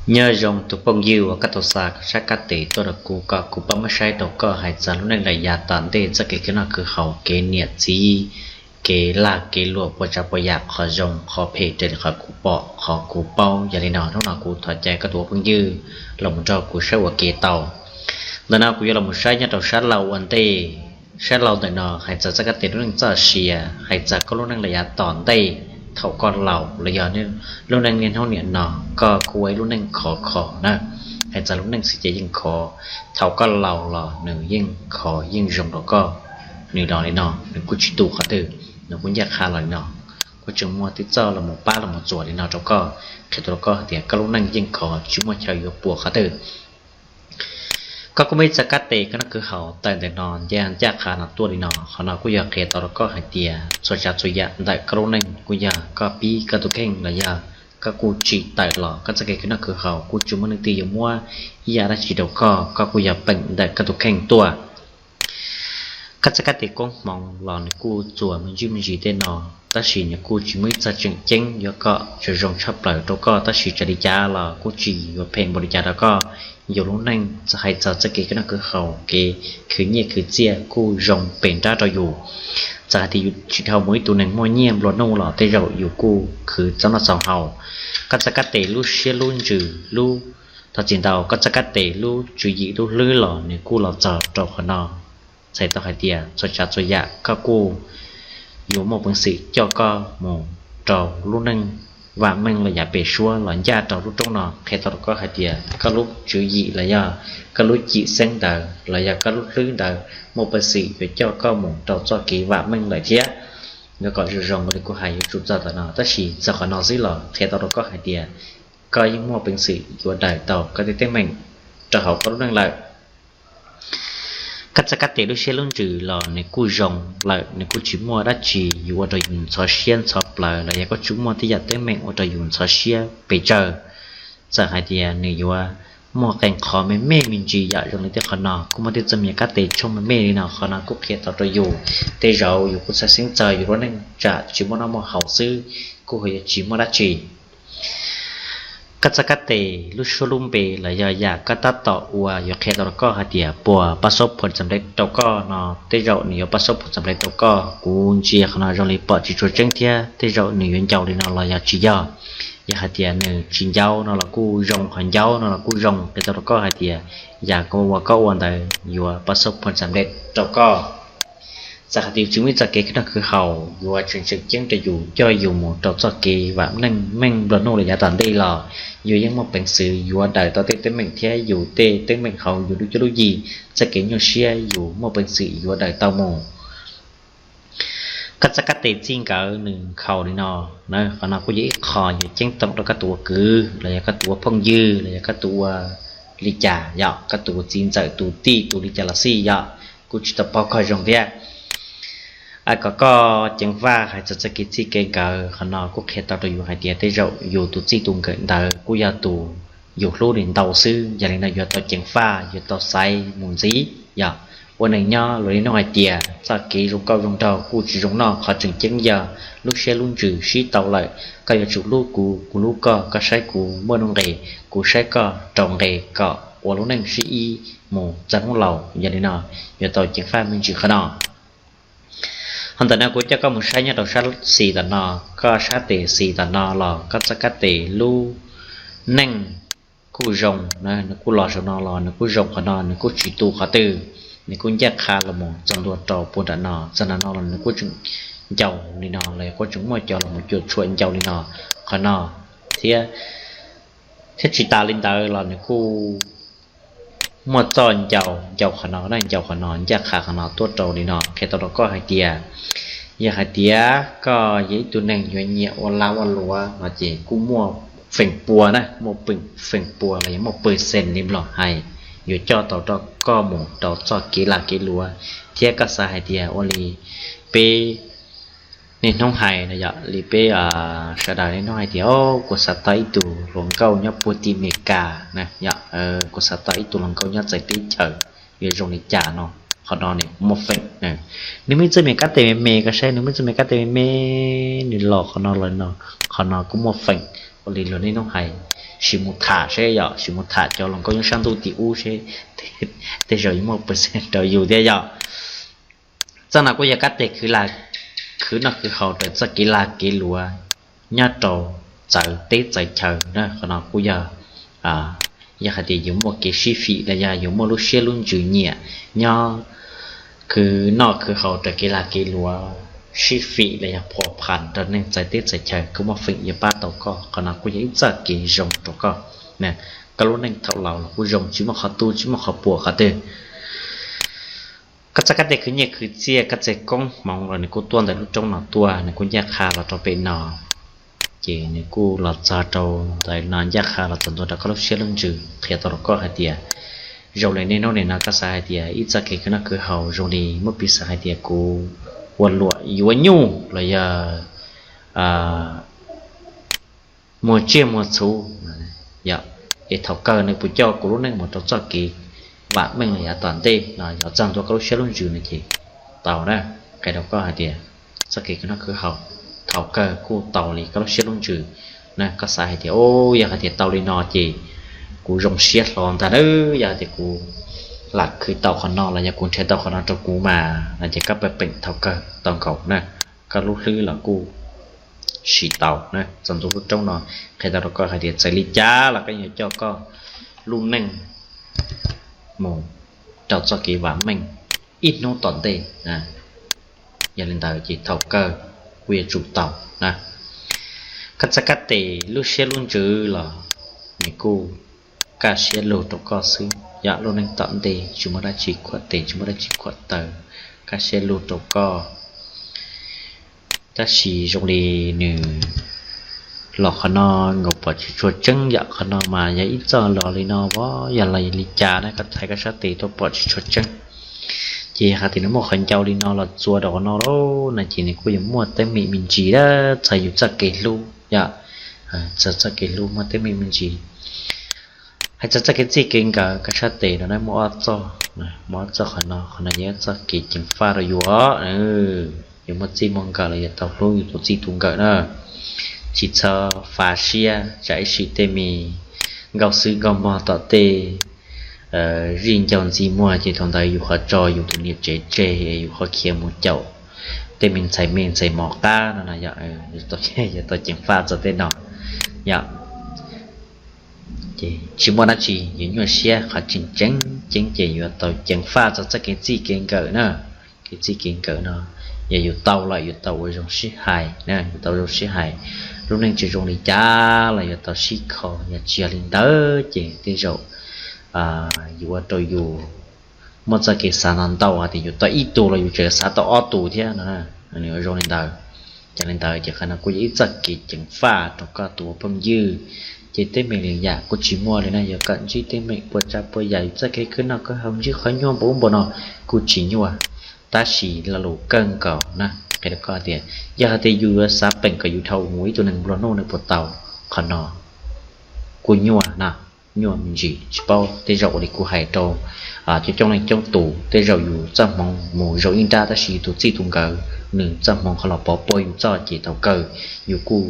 Nyob zoo tus phooj ywg uas koj tau xa koj sab kab tes tuaj rau kuv kom kuv pab muab saib rau koj hais txog lub neej lawm yav tom ntej txoj kev khwv noj khwv haus, kev niam txiv, kev lag kev luam, puas tsav puas yam, qhov zoo qhov phem raws li qhov kuv pom qhov kuv paub. Yog li no hnub no kuv thov caw koj tus ua phooj ywg los mus nrog kuv saib ua ke tau. Ntawm no kuv yuav los mus saib nyob rau sab laug ua ntej. Sab laug ntawm no hais txog txoj kab tes lub neej txoj sia, hais txog koj lub neej lawm yav tom ntej thaum koj laus los yog lub neej niaj hnub niam no, koj kuj ua ib lub neej khov kho na. Hais txog lub neej xwb ces yeej khov, thaum koj laus los nws yeej khov yeej zoo rau koj. Nws los li no nws kuj tsis tu qhov twg, nws kuj ncaj qha los li no. Kuj tseem muaj tib txoj los mus pab los mus txuas li no rau koj, qhia tau rau koj hais tias koj lub neej yeej khov tsis muaj chaw yuav puas qhov twg. Koj kuj muaj ib txoj kab tes khwv noj khwv haus tawm ntawm no ncaj ncaj qha no tuaj li no. Qhov no kuj yog qhia tau rau koj hais tias txhua tsav txhua yam ntawm koj lub neej kuj yog koj pib koj tus kheej los yog koj kuj tsim tawm los koj txoj kev khwv noj khwv haus kuj tsis muaj leej twg yuav muab ib yam dab tsi rau koj, koj kuj yog peem ntawm koj tus kheej tuaj. Koj txoj kab tes koob hmoov los nws kuj txuas me ntsis me ntsis tej no, tab sis nws kuj tsis muaj ib txoj tseem ceeb yuav kom zoo zoo tshaj plaws rau koj, tab sis txawm li cas los kuj tsis yuav phem npaum li cas rau koj. Yus lub neej hais txog txoj kev khwv noj khwv haus, kev khwv nyiaj khwv txiaj kuj zoo pes nrab rau yus. Txawm hais tias yus tsis dhau mus ib tug neeg muaj nyiaj nplua nuj los tej zaum yus kuj khwv txaus noj txaus haus. Koj txoj kab tes lub siab lub ntsws lub, thov txim ntau, koj txoj kab tes lub tswv yim lub hlwb los nws kuj los txog rau qhov no. Txhais tau hais tias txhua tsav txhua yam koj kuj yuav muaj peev xwm coj koj mus rau lub neej vam meej los yav pem suab los ncaj rau lub rooj no. Qhia tau rau koj hais tias koj lub tswv yim los yog koj lub cim xeeb ntawd los yog koj lub hlwb ntawd muaj peev xwm yuav coj koj mus rau txoj kev vam meej lawm thiab. Yuav kom zoo zoo li kuv hais yuav tsum txog tom no, tab sis txog qhov no xwb los qhia tau rau koj hais tias koj yeej muaj peev xwm yuav daws tau koj tej teeb meem rau hauv koj lub neej lawm. Koj txoj kab tes lub siab lub ntsws los nws kuj zoo lawm, nws kuj tsis muaj dab tsi yuav ua rau yus ntxhov siab ntxhov plawv los yog koj tsis muaj tej yam teeb meem ua rau yus ntxhov siab pes tsawg. Txawm hais tias nws yuav muaj qee qhov me me me ntsis yam zoo li tej qhov no, kuj muaj tej txoj me kab tes tshooj me me li no, qhov no kuj qhia tau rau yus tej zaum yus kuj txhawj xeeb txog yus lub neej tsam tsis muaj noj muaj haus xwb, kuj ho yuav tsis muaj dab tsi. Koj txoj kab tes lub suab lub npe los yog yam koj tab tom ua yuav qhia tau rau koj hais tias puas pab xab phuam xam lej rau koj no, tej zaum nws yuav pab xab phuam xam lej rau koj. Kuv ntsia qhov no zoo li pom tsis tshua tseeb thiab, tej zaum nws yuav ncau li no los yog tsis yog. Yog hais tias nws tsis ncau no los kuj zoo, qhov ncau no los kuj zoo, qhia tau rau koj hais tias yam uas koj ua ntawd yuav pab xab phuam xam lej rau koj. Txawm hais tias yus tsis muaj ib txoj kev khwv noj khwv haus yuav tseem tseem ceeb rau yus coj yus mus rau txoj kev vam meej meej nplua nuj los yav tom ntej los yus yeej muaj peev xwm yuav daws tau tej teeb meem thiab yus tej teeb meem hauv yus lub cuab lub yig, txoj kev nyuaj siab yus muaj peev xwm yuav daws tau mus. Koj txoj kab tes txij nkawm nws nkhaus li no, qhov no kuj yog ib qho yuav ceeb toom rau koj tus ua kwv los yog koj tus ua phooj ywg los yog koj tus ua li cas yom, koj tus ua txiv ntxawm tus tij tus li cas los xij yom, kuj tsis tau paub koj zoo thiab. Kom koj ceev faj hais txog txoj kev txij kev nkawm, qhov no kuj qhia tau rau yus hais tias tej zaum yus tus txij tus nkawm ntawd kuj yog tus yus hlub li ntau xwb. Yog li no yuav tau ceev faj, yuav tau xaiv mus ntxiv yom. Ua neeg nyob luag li hnub hais tias txoj kev zoo nkauj zoo nraug kuj tsis zoo noj, qhov tseem ceeb yog lub siab lub ntsws sib tau lawm, koj yuav tsum hlub kuv, kuv hlub koj, koj saib kuv muaj nuj nqis, kuv saib koj raug nqis, kom ua lub neej sib ib mus txog hnub laus. Yog li no yuav tau ceev faj me ntsis qhov no. Ho ntawm no kuv coj koj mus saib nyob rau sab xis tom no, koj sab tes xis tom no los koj txoj kab tes lub neej kuj zoo, nws kuj los saum no los nws kuj zoo qhov no, nws kuj tsis tu qhov twg, nws kuj ncaj qha los mus txog ntua rau puag nram no, txog nram no los nws kuj tseem ncau li no los yog kuj tseem muaj cov los mus cuam tshuam ncau li no, qhov no thiab. Thiab tsis tas li ntawd los nws kuj muaj txoj ncau, ncau qhov no na, ncau qhov no, ncaj qha qhov no tuaj rau li no, qhia tau rau koj hais tias yog hais tias koj yog ib tug neeg yuav nyiam ua lag ua luam no ces kuj muaj feem pua na, muaj feem pua los yog muaj percent li Nplog hais yuav coj tau rau koj mus rau txoj kev lag kev luam. Thiab koj xav hais tias ua li peb niaj hnub hais no yom, li peb sawv daws niaj hnub hais tias kuv xav tau ib tug hluas nkauj nyob puag tim Amelikas na, kuv xav tau ib tug hluas nkauj nyob txawv teb chaws, yuav zoo li cas no, qhov no nws kuj muaj feem. Nws muaj ib txoj me kab tes me me, koj saib nws muaj ib txoj me kab tes me me, nws los qhov no los no, qhov no kuj muaj feem. Ua li luag niaj hnub hais sim mus tham seb yom, sim mus tham cov hluas nkauj nyob sab ntuj tim ub seb tej zaum yuav muaj percent rau yus thiab yom. Txoj no kuj yog kab tes khwv lag khwv noj khwv haus rau txoj kev lag kev luam nyob rau txawv teb txawv chaw na. Qhov no kuj yog, yog hais tias yus muaj kev sib fim los yog yus muaj lub siab lub ntsws nyiam nyob khwv noj khwv haus rau kev lag kev luam, sib fim los yog phua phas rau neeg txawv teb txawv chaw, kuj muaj feem yuav pab tau koj. Qhov no kuj yog ib txoj kev zoo rau koj. Koj lub neej thaum laus los kuj zoo, tsis muaj qhov tu tsis muaj qhov puas qhov twg. Koj txoj kab tes khwv nyiaj khwv txiaj, koj txoj koob hmoov los nws kuj tuaj ntawm lub roob no tuaj, nws kuj ncaj qha los rau pem no, ces nws kuj los txog rau ntawm no, ncaj qha los txog ntua rau koj lub siab lub ntsws, qhia tau rau koj hais tias zoo li niaj hnub nim no koj xav hais tias ib txoj kev khwv noj khwv haus zoo li muab piv xav hais tias kuv ua luam yuav nyuj los yog muag tsiaj muag txhu, es thaum kawg nws puas coj kuv lub neej mus rau txoj kev vam meej los yav tom ntej no, yog txog ntua koj lub siab lub ntsws no ces tau na. Qhia rau koj hais tias txoj kev khwv noj khwv haus thaum kawg kuj tau li koj lub siab lub ntsws na. Koj xav hais tias, o, yog hais tias tau li no ces kuv zoo siab hlo ntag na, yog hais tias kuv lam khwv tau qhov no los yog kuv nrhiav tau qhov no rau kuv mas no ces koj pab peem thaum kawg tau nkaus na. Koj lub hlwb los kuj sim tau na. Txog ntua lub roob no qhia tau rau koj hais tias txawm li cas los koj yuav coj koj lub neej mus rau txoj kev vam meej ib hnub tom ntej. Yog li ntawd ces thaum kawg kuj yuav tsum tau na. Koj txoj kab tes lub siab lub ntsws los nws kuj kaj siab lug rau koj xwb, yog lub neej tom ntej tsis muaj dab tsi khuam tes tsis muaj dab tsi khuam taw, kaj siab lug rau koj. Tab sis zoo li nws los qhov no nkaus pom tsis tshua tseeb, yam qhov no mas yog ib txoj los li no, yog los li cas na, koj thaij koj sab tes tuaj pom tsis tshua tseeb. Ces hais tias nws muaj qhov ncau li no los txua rau qhov no lauj no ces nws kuj yuav muaj teeb meem me ntsis dab txog yus txoj kev hlub, yog txog txoj kev hlub muaj teeb meem me ntsis. Hais txog txoj kev txij kev nkawm, koj sab tes no na muaj ob txoj, muaj ob txoj, qhov no, qhov no yog ib txoj kev ceev faj rau yus, yus muaj txij muaj nkawm los yuav tau hlub yus tus txij tus nkawm na. Tsis txhob fav siab tsam ib sim tej me nkauj xwb nkauj mog tom tej zij ncauj ntxi muag ces thaum ntawd yus qhov tso yus tus niam tsev tseg, yus qhov khiav mus caum tej me ntxhais me ntxhais mos qab no, yog tau ceev faj txog tej no, yog tsis muaj dab tsi, yus nyuaj siab. Qhov tseem tseeb ceeb ces yuav tau ceev faj txog txoj kev txij kev nkawm na. Kev txij kev nkawm no yog yus tau lawm yus tau ua zoo sib hais, yus tau zoo sib hais, lub neej tsis zoo li cas los yuav tau sib kho. Yog tsis yog li ntawd ces tej zaum yuav ua rau yus muaj txoj kev xav ntau ntau hais tias yus tau ib tug los yus tseem xav tau ob tug thiab no, nws ua zoo li ntawd. Ces li ntawd ces qhov no kuj yog ib txoj kev ceev faj rau koj tus ua phooj ywg. Ces teeb meem li yam kuj tsis muaj li na, yuav kom ntsib teeb meem puas tsav puas yam, yus txoj kev khwv noj khwv haus ntsib qhov nyuaj npaum ub npaum no kuj tsis nyuaj. Tab sis lo lus kawg nkaus na, qhia rau koj tias yog hais tias yus yuav xav peem kom yus dhau mus ib tug neeg nplua nuj nws puas tau, qhov no kuj nyuaj na, nyuaj me ntsis. Tsis paub, tej zaum ua li kuv hais rau coob coob leej coob tus, tej zaum yus txoj hmoov mus zoo ib nrab tab sis yus tus txij tus nkawm nws txoj hmoov qhov los pov puag yus txoj ces thaum kawg yus kuj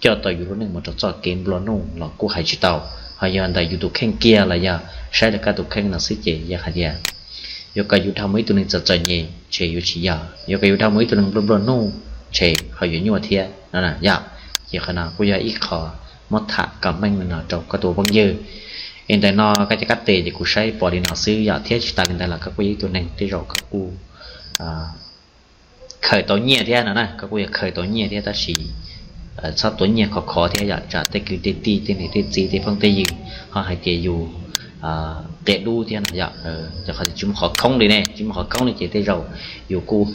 coj tau yus lub neej mus rau txoj kev nplua nuj los kuj hais tsis tau. Ho yog ntawm yus tus kheej kiag los yog saib rau koj tus kheej no xwb ces yog hais tias yuav kom yus dhau mus ib tug neeg txom txom nyem ntshe yuav tsis yog, yuav kom yus dhau mus ib tug neeg nplua nplua nuj ntshe ho yuav nyuaj thiab no yom. Ces qhov no kuj yog ib qho muab tham kom meej li no rau koj tus phooj ywg. Es ntawm no koj cov kab tes ces kuv saib pom li no xwb yom, thiab tsis tas li ntawd los koj kuj yog ib tug neeg tej zaum koj kuj khaws tau nyiaj thiab no na, koj kuj yog khaws tau nyiaj thiab tab sis txhob tuav nyiaj khov khov thiab yom, tsam tej kwv tej tij tej niam tej txiv tej phooj tej ywg ho hais tias yus qias dub thiab no yom. Yog qhov tias tsis muaj qhov khoob li ne, tsis muaj qhov khoob li ces tej zaum yus kuj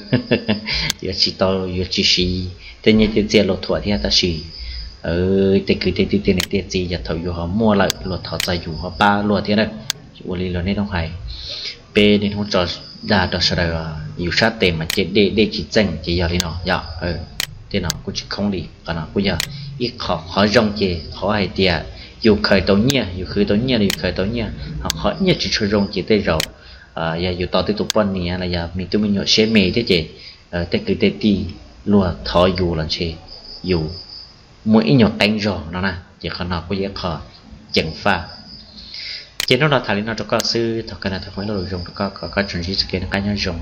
yuav tsis tau, yuav tsis siv tej nyiaj tej txiaj luag thuam thiab. Tab sis tej kwv tej tij tej niam tej txiv yog thaum yus ho muaj lawm luag thov txog yus ho pab luag thiab na. Ua li luag niaj hnub hais, peb niaj hnub tso dag rau sawv daws, yus sab tes mas cia dej, dej tsis txeej ces yog li no yom. Tej no kuj tsis khoob li, qhov no kuj yog ib qho, qhov zoo ces qhov hais tias yus khaws tau nyiaj, yus khwv tau nyiaj los yus khaws tau nyiaj, ho qhov nyiaj tsis tshua zoo ces tej zaum yog yus tau tej tus poj niam los yog me tub me nyuam siab me thiab ces tej kwv tej tij luag thov yus los ntshe yus muaj ib nyuag qeeb zog no na. Ces qhov no kuj yog ib qho ceev faj. Ces hnub no tham li no rau koj xwb, thov koj naj tau qhov lus zoo rau koj kom koj tsuas ntsib txoj kev noj qab nyob zoo.